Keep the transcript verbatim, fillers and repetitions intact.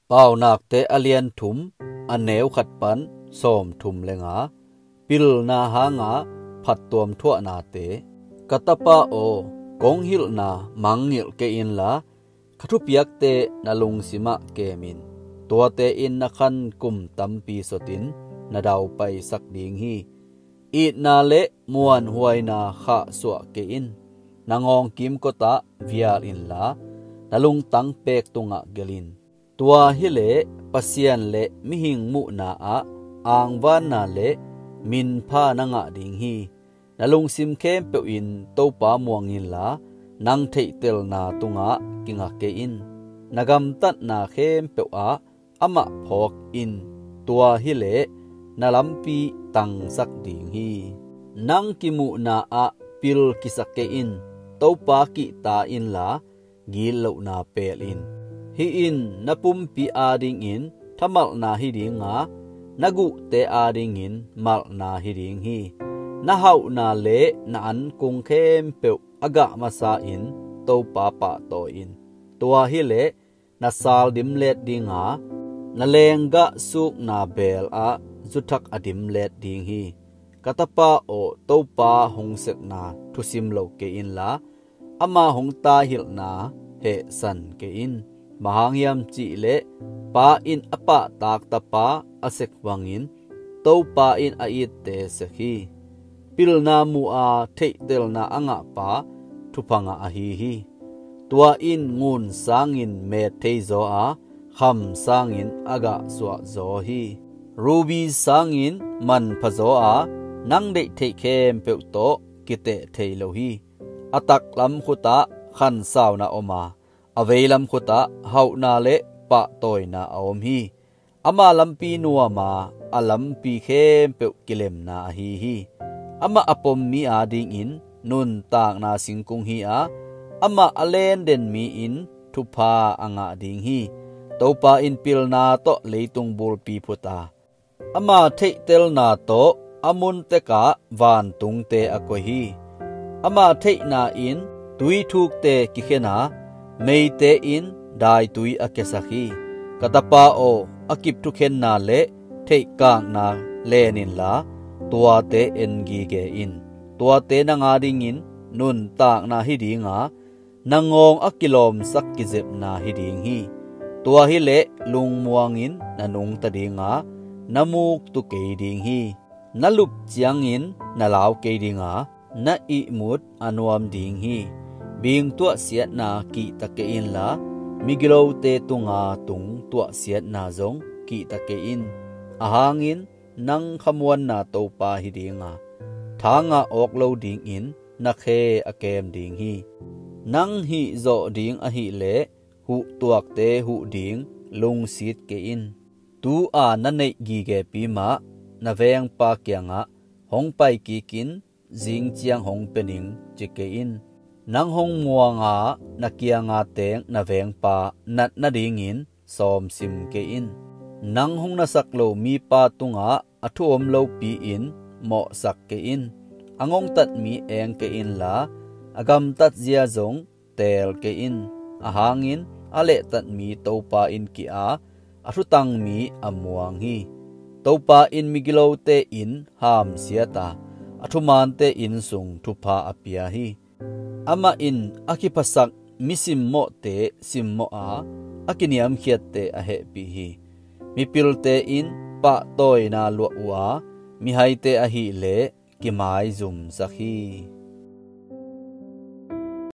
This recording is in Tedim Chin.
Paunakte a lian thum, a neu khat pan sawmthum le nga. Pilna hanga phattuam thuahnate. Ka tapa aw, kong hilhna mangngilh kei inla, ka thupiakte na lungsimah kem in. Tuate in na khan kum tampi sotin na daupaisak ding hi. Itna le muanhuaina khahsuah kei in. Na ngawng kimkotah vial inla, na lungtang peek tungah gelh in. Tua hileh Pasian le mihing muhna ah angvanna le minpha na ngah ding hi. Na lungsim khempeuh in Topa muang inla, nang theihtelna tungah kinga kei in. Na gamtatna khempeuh ah amah phawk in. Tua hileh na lampi tangsak ding hi. Nang kimuhna ah pil kisa kei in. Topa kihta inla, gitlohna pel in. Hih in na pumpi adingin thamalhna hi dinga, na guhte adingin malhna hi ding hi. Na hauhna le na ankung khempeuh a gah masa in Topa pahtawi in. Tua hileh na sal dimlet dinga, na lenggah sukna beel ah zuthak a dimlet ding hi. Ka tapa aw, Topa hong sekna thusim lo kei inla, ama hong taihilhna hehsan kei in. Bang hang hiam cihleh pa in a pahtak tapa a sek bangin Topa in a itte sek hi. Pilna mu-a theihtelna a ngahpa thupha ngah ahi hi. Tua in ngun sangin met thei zaw a, kham sangin a gah suah zaw hi. Ruby sangin manpha zaw a, nang deih theih khempeuh tawh kiteh thei lo hi. A taklam khutah khansauna om a, a veilam khutah hauhna le pahtawina a om hi. Ama lampi nuam a, a lampi khempeuh kilemna ahi hi. Amah a pom mi adingin nuntakna singkung hi a, amah a lenden mi in thupha a ngah ding hi. Topa in pilna tawh leitung bulpi phut a, ama theihtelna tawh a mun tekah vantungte a koih hi. Ama theihna in tuithukte kikhen a, meite in daitui a kiasak hi. Ka tapa aw, a kip thukhenna le theihkakna len inla, tuate en gige in. Tuate nang adingin nuntakna hi dinga, na ngawng a kilawmsak kizepna hi ding hi. Tua hileh lungmuangin na nungta dinga, na muktu kei ding hi. Na lup ciangin na lau kei dinga, na ihmut a nuam ding hi. Bing tuahsiatna kihta kei inla, migilote tunga tung tuahsiatna zong kihta kei in. Ahang in nang khamuanna Topa hi dinga, thanga awk lo dingin na khe a kem ding hi. Nang hihzawh ding ahihleh huhtuakte huh ding lungsit kei in. Tu-a na neih gigepi mah na vengpa kiangah, hong paikikin, zing ciang hong pia ning, ci kei in. Nang hong muanga na kianga teng na vengpa nat nadingin sawmsim kei in. Nang hong nasak lo mipa tungah a thu om lopi-in mawhsak kei in. A ngongtat mi eng kei inla, a gamtat zia zong teel kei in. Ahang in a lehtat mi Topa in kih a, a thutang mi a muang hi. Topa in migilote inn hamsiat a, a thumante inn sung thupha a pia hi. Amah in a kiphasak mi simmawhte simmawh a, a kiniamkhiatte a hehpih hi. Mipilte in pahtawina luah uh a, mihaite ahihleh kimaizumsak hi.